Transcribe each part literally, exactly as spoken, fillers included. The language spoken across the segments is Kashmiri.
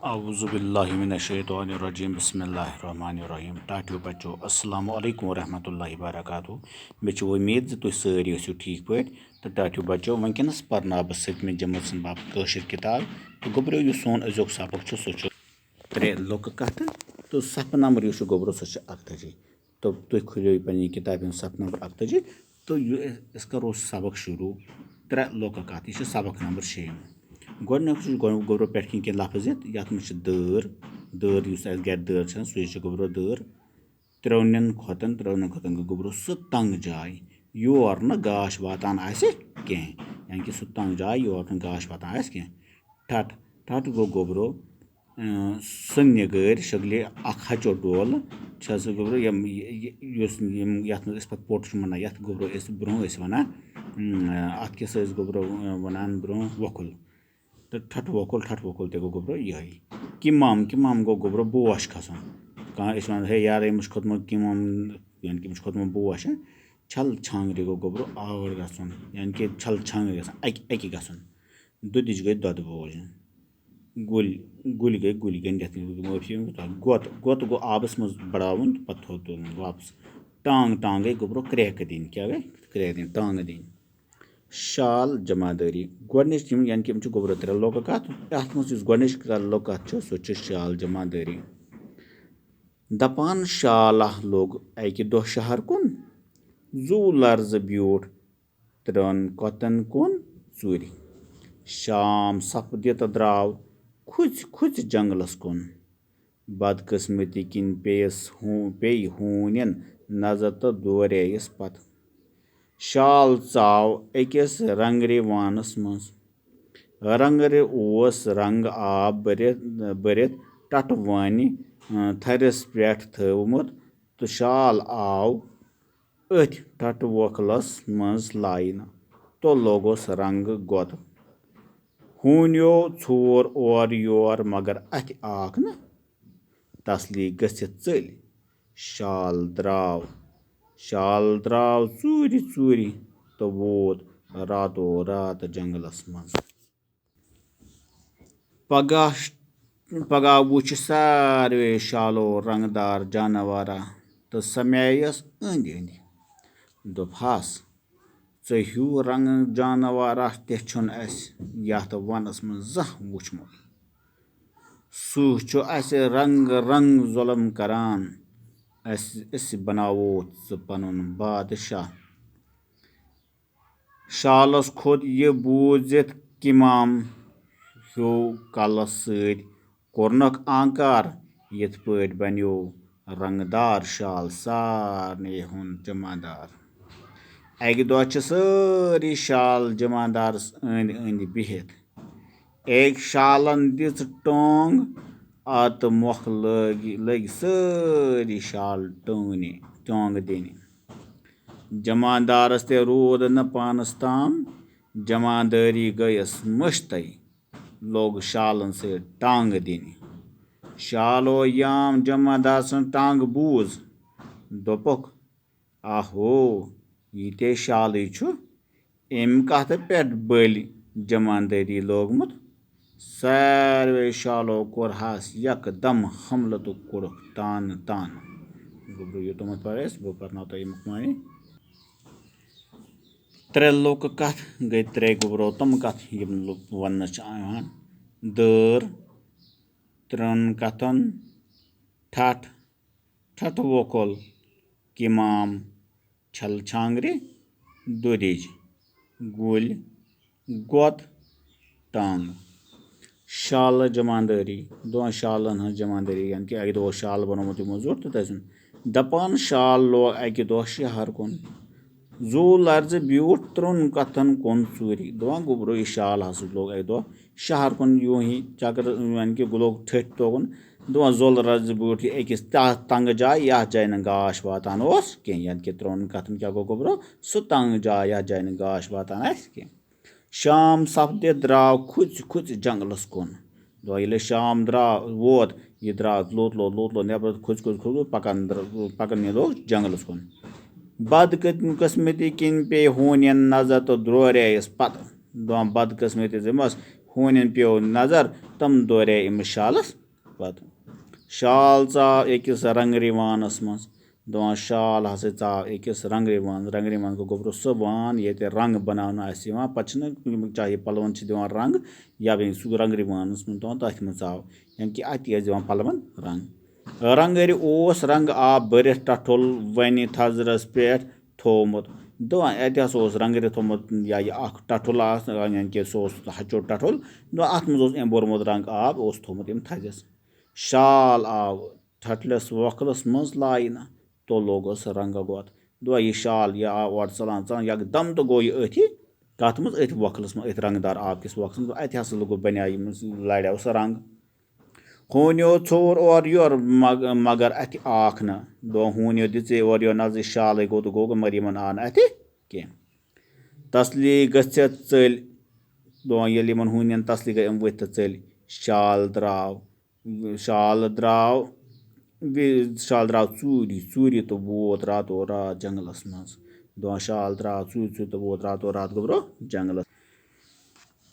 اعوذ باللہ من الشیطان الرجیم، بسم اللہ الرحمن الرحیم۔ ٹاٹھیو بچو، السلام علیکم ورحمۃ اللہ وبرکاتہ۔ مےٚ چھِ وۄمید زِ تُہۍ سٲری ٲسِو ٹھیٖک پٲٹھۍ۔ تہٕ ٹاٹھیو بچو، وٕنکیٚنَس پرناو بہٕ سٔتمہِ جمٲژ سٕنٛدِ باپتھ کٲشِر کِتاب۔ تہٕ گوٚبرو، یُس سون أزیُک سبق چھُ، سُہ چھُ ترٛےٚ لوٗکہٕ کتھٕ۔ تہٕ صفہٕ نمبر یُس چھُ گوٚبرو، سُہ چھُ اَکتٲجی۔ تہٕ تُہۍ کھُلٲیِو پننہِ کِتابہِ ہُنٛد صفہٕ نمبر اَکتٲجی۔ تہٕ یہِ، أسۍ کرو سبق شروع۔ ترٛےٚ لوٗکہٕ کتھٕ، یہِ چھِ سبق نمبر شیٚیِم۔ گۄڈٕنیُک چھُ گۄ-، گوٚبرو پٮ۪ٹھ کِنۍ کینٛہہ لفظ یِتھ، یَتھ منٛز چھِ دٲر۔ دٲر، یُس اَسہِ گرِ دٲر چھِ آسان، سُے چھِ گوٚبرو دٲر۔ ترٛونٮ۪ن کھۄتن، ترٛونٮ۪ن کھۄتن گوٚو گوٚبرو سُہ تنگ جاے، یور نہٕ گاش واتان آسہِ کینٛہہ، یعنی کہِ سُہ تنگ جاے، یور نہٕ گاش واتان آسہِ کینٛہہ۔ ٹھٹھ، ٹھٹھ گوٚو گوٚبرو، اۭں، سُہ نِگٲرۍ شکلہِ اکھ ہچو ڈول چھِ سُہ گوٚبرو، یِم، یہِ، یہِ، یُس، یِم، یَتھ منٛز أسۍ پَتہٕ پوٚٹ چھِ وَنان، یَتھ گوٚبرو أسۍ برونٛہہ ٲسۍ وَنان، اۭں، اَتھ کیٛاہ سا ٲسۍ گوٚبرو، اۭں، وَنان برونٛہہ؟ وۄکُل۔ تہٕ ٹھٹہٕ وۄکُل، ٹھٹہٕ وۄکُل تہِ گوٚو گوٚبرو یِہوٚے۔ کِمام، کِمام گوٚو گوٚبرو بوش کھسُن۔ کانٛہہ، أسۍ وَنو، "ہے یارٕ، أمِس چھُ کھوٚتمُت کِمام"، یعنی کہِ أمِس چھُ کھوٚتمُت بوش، ہہ؟ چھل چھانٛگرِ گوٚو گوٚبرو آوُر گژھُن، یعنی کہِ چھل چھانٛگرِ گژھُن، اَکہِ، اَکہِ گژھُن۔ دُدِچ گٔے دۄدٕ بوجہِ۔ گُلۍ، گُلۍ گٔے گُلۍ گٔنٛڈِتھ، معٲفی، گۄت، گۄت گوٚو آبَس منٛز بڑاوُن تہٕ پَتہٕ تھوٚد تُلُن واپَس۔ ٹانٛگ، ٹانٛگ گٔے گوٚبرو کرٛیکہٕ دِنۍ۔ کیٛاہ گٔے؟ کرٛیکہٕ دِنۍ، ٹانٛگہٕ دِنۍ۔ شال جمادٲری۔ گۄڈٕنِچ یِم، یعنی کہِ یِم چھِ گوٚبرو ترٛےٚ لوکہٕ کتھ۔ اَتھ منٛز یُس گۄڈٕنِچ لوکہٕ کتھ چھِ، سۄ چھِ شال جمادٲری۔ دپان شالہ لوٚگ اکہِ دۄہ شہر کُن، زُو لرزٕ بیوٗٹھ ترٛٮ۪ن کۄتن کُن ژوٗرِ۔ شام سپدِتھ درٛاو کھُژِ کھُژِ جنگلس کُن۔ بدقٕسمتی کِنۍ پیٚیَس ہوٗ-، پیٚیہِ ہوٗنٮ۪ن نظر تہٕ دورییَس پتہٕ۔ شال ژاو أکِس رنٛگرِ وانَس منٛز۔ رنٛگرِ اوس رنٛگ آب بٔرِتھ، بٔرِتھ ٹَٹہٕ وانہِ، اۭں، تھرِس پٮ۪ٹھ تھٲومُت تہٕ شال آو أتھۍ ٹَٹہٕ وۄکھلَس منٛز لاینہٕ تہٕ لوٚگُس رنٛگہٕ گۄتہٕ۔ ہوٗنیو ژھور اورٕ یور، مگر اَتھِ آکھ نہٕ۔ تسلی گٔژھِتھ ژٔلۍ۔ شال درٛاو، شال درٛاو ژوٗرِ ژوٗرِ تہٕ ووت راتو رات جنگلس منٛز۔ پگاہ، پگاہ وُچھ ساروے شالو رنگدار جانورا تہٕ سمییس أنٛدۍ أنٛدۍ۔ دوٚپہَس، "ژےٚ ہیوٗ رنگ جانورا تہِ چھُنہٕ اَسہِ یَتھ وَنَس منٛز زانٛہہ وُچھمُت۔ سُہ چھُ اَسہِ رنگ رنگ ظُلم کران۔ اَسہِ، أسۍ بناوو ژٕ پنُن بادشاہ۔" شالس کھوٚت یہِ بوٗزِتھ کِمام ہیوٗ کلس سۭتۍ، کوٚرنکھ آنکار، یِتھ پٲٹھۍ بنیو رنگدار شال سارنٕے ہُنٛد جمعدار۔ اَکہِ دۄہ چھِ سٲری شال جمعدارس أنٛدۍ أنٛدۍ بِہِتھ۔ أکۍ شالن دِژ ٹونٛگ، اَتہٕ مۄکھ لٲگۍ، لٔگۍ سٲری شال ٹونٛگنہِ، ٹونٛگ دِنہِ۔ جمعدارس تہِ روٗد نہٕ پانس تام، جمعدٲری گٔیَس مٔشتٕے، لوٚگ شالن سۭتۍ ٹانٛگہٕ دِنہِ۔ شالو یام جمعدار سٕنٛز ٹانٛگ بوٗز، دوٚپُکھ، "آہو، یہِ تے شالٕے چھُ، أمۍ کتھ پٮ۪ٹھ بٔلۍ جمعدٲری لوگمُت؟" ساروے شالو کوٚرہَس یکدم حملہٕ تہٕ کوٚرُکھ تانہٕ تانہٕ۔ گوٚبرو، یوٚتامَتھ پَرِ اَسہِ، بہٕ پَرناو تۄہہِ ییٚمیُک معنی۔ ترٛےٚ لوٗکہٕ کَتھ گٔے ترٛےٚ گوٚبرو تِم کَتھ یِم لُ-، وَننہٕ چھِ یِوان۔ دٲر، ترٛٮ۪ن کَتھَن، ٹھٹھ، ٹھٹھٕ وۄکُل، کِمام، چھل چھانگرِ، دُرِج، گُلۍ، گۄت، ٹانٛگ۔ شالہٕ جمعدٲری، دۄن شالن ہٕنٛز جمعدٲری، یعنی کہِ اَکہِ دۄہ اوس شال بنومُت یِمو زیُٹھ تہٕ تٔمۍ سُنٛد۔ دَپان شال لوگ اَکہِ دۄہ شہر کُن۔ زُو لرزٕ بیوٗٹھ ترٛوٚن کَتھن کُن ژوٗرِ۔ دَپان گوٚبرو، یہِ شال ہسا لوگ اَکہِ دۄہ شہر کُن یوٗں ہی چکر، یعنی کہِ لوگ ٹھٔٹھۍ توکُن۔ دَپان زُو لرزٕ بیوٗٹھ یہِ أکِس تَتھ تنٛگہٕ جایہِ، یَتھ جایہِ نہٕ گاش واتان اوس کینٛہہ، یعنی کہِ ترٛوٚن کَتھن کیٛاہ گوٚو گوٚبرو، سُہ تنٛگ جاے، یَتھ جایہِ نہٕ گاش واتان آسہِ کینٛہہ۔ شام سپدِتھ درٛاو کھُژِ کھُژِ جنگلس کُن۔ دۄہ ییٚلہِ شام درٛاو، ووت، یہِ درٛاو لوٚت لوٚت لوٚت لوٚت نٮ۪بر، کھُژِ کھُژِ کھُژِ کھُژِ پکان در-، پکان یہِ لوٚگ جنگلس کُن۔ بد قٕسمتی کِنۍ پیٚیہِ ہوٗنٮ۪ن نظر تہٕ دورے یَس پتہٕ۔ دۄہن بدقٕسمتی زِ مس ہوٗنٮ۪ن پیوٚو نظر، تِم دورے أمِس شالَس پَتہٕ۔ شال ژاو أکِس رنٛگ رِوانَس منٛز۔ دَپان شال ہسا ژاو أکِس رنٛگ رِوانَس۔ رنٛگ رِوان گوٚو گوٚبرو سُہ وان ییٚتہِ رنٛگ بَناونہٕ آسہِ یِوان۔ پَتہٕ چھِنہٕ یِم چاہے پَلوَن چھِ دِوان رنٛگ یا بیٚیہِ سُہ رنٛگ رِوانَس منٛز تِمَن تٔتھۍ منٛز ژاو، یعنی کہِ اَتی ٲسۍ دِوان پَلوَن رنٛگ۔ رنٛگٕرِ اوس رنٛگ آب بٔرِتھ ٹَٹھُل وَنہِ تھزرَس پٮ۪ٹھ تھوٚومُت۔ دَپان اَتہِ ہسا اوس رنٛگٕرِ تھوٚومُت یا یہِ اَکھ ٹَٹھُل آس، یعنی کہِ سُہ اوس ہَچو ٹَٹھُل۔ دَپان اَتھ منٛز اوس أمۍ بوٚرمُت رنٛگ آب، اوس تھوٚومُت أمۍ تھزِس۔ شال آو ٹھٹلِس وۄکھلَس منٛز لاینہٕ، تو لوگُس رنٛگہٕ گۄت۔ دَپان یہِ شال، یہِ آو اورٕ ژَلان ژَلان، یَکدَم تہٕ گوٚو یہِ أتھی، کَتھ منٛز؟ أتھۍ وۄکھلَس منٛز، أتھۍ رنٛگدار آبہٕ کِس وۄکھلَس منٛز۔ اَتہِ ہسا لوٚگ بَنیٛاو یِمَن، لَڑیو سُہ رنٛگ۔ ہوٗنیو ژھور اورٕ یور مگ-، مگر اَتھِ آکھ نہٕ۔ دَپان ہوٗنیو دِژے اورٕ یور نظرِ، شالٕے گوٚو تہٕ گوٚو، مگر یِمَن آو نہٕ اَتھِ کینٛہہ۔ تسلی گٔژھِتھ ژٔلۍ۔ دَپان ییٚلہِ یِمَن ہوٗنٮ۪ن تسلی گٔے، یِم ؤتھۍ تہٕ ژٔلۍ۔ شال درٛاو، شال درٛاو، بیٚیہِ شال درٛاو ژوٗرِ، ژوٗرِ تہٕ ووت راتو رات جنٛگلَس منٛز۔ دَپان شال درٛاو ژوٗرِ، ژوٗرِ تہٕ ووت راتو رات گوٚبرو جنٛگلَس۔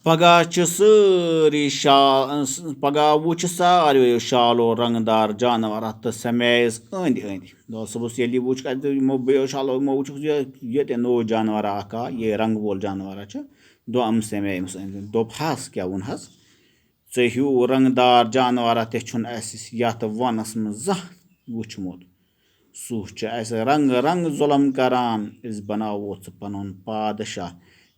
پگاہ چھِ سٲری شال، پگاہ وٕچھِ ساروِیو شالو رنٛگدار جانور اَتھ تہٕ سَمییَس أنٛدۍ أنٛدۍ۔ دۄہ صُبحَس ییٚلہِ یہِ وٕچھ، اَتہِ یِمو بیٚیو شالو، یِمو وٕچھُکھ یہِ، ییٚتہِ نوٚو جانورا اَکھ آو، یہِ رنٛگہٕ وول جانورا چھُ۔ دۄہ یِم سَمے أمِس أنٛدۍ أنٛدۍ۔ دوٚپہَس، کیٛاہ ووٚنہَس؟ ژےٚ ہیوٗ رنٛگدار جانورا تہِ چھُنہٕ اَسہِ یَتھ وَنَس منٛز زانٛہہ وٕچھمُت۔ سُہ چھُ اَسہِ رنٛگہٕ رنٛگہٕ ظُلم کران، أسۍ بناوو ژٕ پنُن پادشاہ۔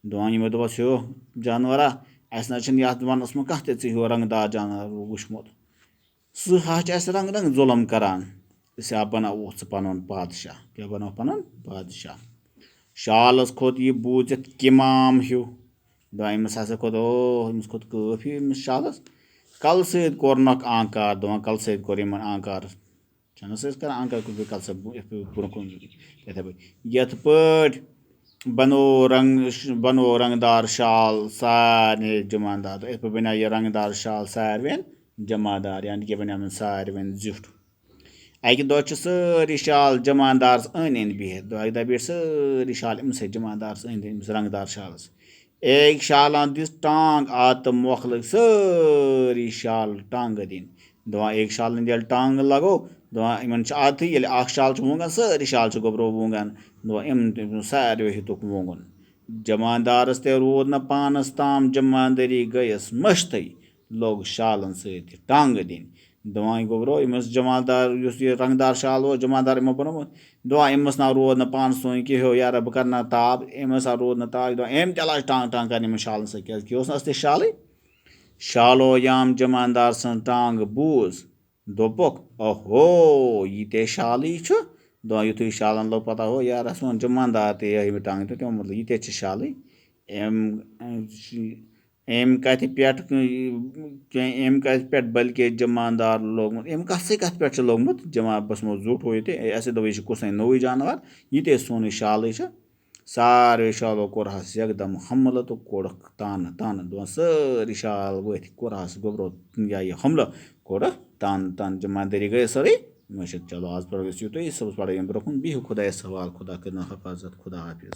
دَپان یِمو دوٚپُس، ہیو جانورا، اَسہِ نہ چھُنہٕ یَتھ وَنَس منٛز کانٛہہ تہِ ژےٚ ہیوٗ رنٛگدار جانور وٕچھمُت۔ سُہ ہا چھُ اَسہِ رنٛگہٕ رنٛگہٕ ظُلم کران۔ أسۍ ہا بناوو ژٕ پنُن پادشاہ۔ کیٛاہ بناوو پنُن پادشاہ؟ شالَس کھوٚت یہِ بوٗزِتھ کِمام ہیوٗ۔ دَپان أمِس ہسا کھوٚت، او، أمِس کھوٚت کٲفی أمِس شالَس۔ کَلہٕ سۭتۍ کوٚرنَکھ آنکار، دَپان کَلہٕ سۭتۍ کوٚر یِمَن آنکار۔ چھَنہٕ سا أسۍ کران آنکار کُن بیٚیہِ کَلہٕ سۭتۍ بو-، یَتھ پٲٹھۍ برونٛہہ کُن، یِتھَے پٲٹھۍ۔ یَتھ پٲٹھۍ بنو رنگ، بنو رنگدار شال سارنٕے جمعدار۔ یِتھ پٲٹھۍ بنیٛاو یہِ رنگدار شال ساروِین جمعدار، یعنی کہِ بنیٛاو یِمن ساروِین زیُٹھ۔ اَکہِ دۄہ چھِ سٲری شال جمعدارس أنٛدۍ أنٛدۍ بِہِتھ۔ دۄیہِ دۄہ بیٖٹھۍ سٲری شال أمِس سۭتۍ جمعدارس أنٛدۍ أنٛدۍ، أمِس رنگدار شالس۔ أکۍ شالن دِژ ٹانٛگ اَتھ تہٕ مۄکھلٲوۍ سٲری شال ٹانٛگہٕ دِنۍ۔ دَپان أکۍ شالن ییٚلہِ ٹانٛگہٕ لگو، دَپان یِمن چھِ عادتھٕے، ییٚلہِ اکھ شال چھُ وونٛگان، سٲری شال چھِ گوٚبرو وونٛگان۔ دَپان أمۍ، أمۍ ساروِیو ہیوٚتُکھ وونٛگُن۔ جمعدارس تہِ روٗد نہٕ پانس تام، جمعدٲری گٔیَس مٔشتٕے، لوٚگ شالن سۭتۍ ٹانٛگہٕ دِنۍ۔ دَپان گوٚبرو، یِم ٲسۍ جمعدار، یُس یہِ رنٛگدار شال اوس، جمعدار یِمو بنوومُت۔ دَپان أمِس نہ روٗد نہٕ پانس سونٛچ کہِ ہیو یارا، بہٕ کرٕ نہ تاب، أمِس ہا روٗد نہٕ تاب۔ دَپان أمۍ تہِ لاج ٹانٛگ ٹانٛگ کرنہِ یِمن شالن سۭتۍ، کیازِ کہِ اوس نہٕ اَصلی شالٕے۔ شالو یام جمعدار سٕنٛز ٹانٛگ بوٗز، دوٚپُکھ، اوہو، یہِ تے شالٕے چھُ۔ دَپان یُتھُے شالن لوٚگ پتہ، ہو یارا، سون جمعدار تہِ یہِ ٹانٛگ تہِ، تِمو مطلب، یہِ تے چھِ شالٕے۔ أمۍ، أمۍ کَتھِ پٮ۪ٹھ، أمۍ کَتھِ پٮ۪ٹھ بلکہِ جمعدار لوٚگمُت؟ أمۍ کَتھ سٕے کَتھِ پٮ۪ٹھ چھُ لوٚگمُت؟ جمع بس مو زیوٗٹھ ہو یہِ تہِ، اَسہِ دوٚپ، یہِ چھُ کُسٕے نوٚوُے جانوَر، یہِ تہِ سونُے شالٕے چھُ۔ ساروے شالو کوٚرہَس یکدم حملہٕ تہٕ کوٚڑُکھ تانہٕ تانہٕ۔ دَپان سٲری شال ؤتھۍ، کوٚرہَس گوٚبرو یا یہِ حملہٕ، کوٚڑُکھ تانہٕ تانہٕ۔ جمعدٲری گٔے سٲرٕے مٔشِتھ۔ چلو، آز پَرو أسۍ یُتُے، صُبحَس پَرو ییٚمہِ برونٛہہ کُن۔ بِہِو خۄدایَس حوالہٕ، خۄدا کٔرِنو حفاظت، خۄدا حافظ۔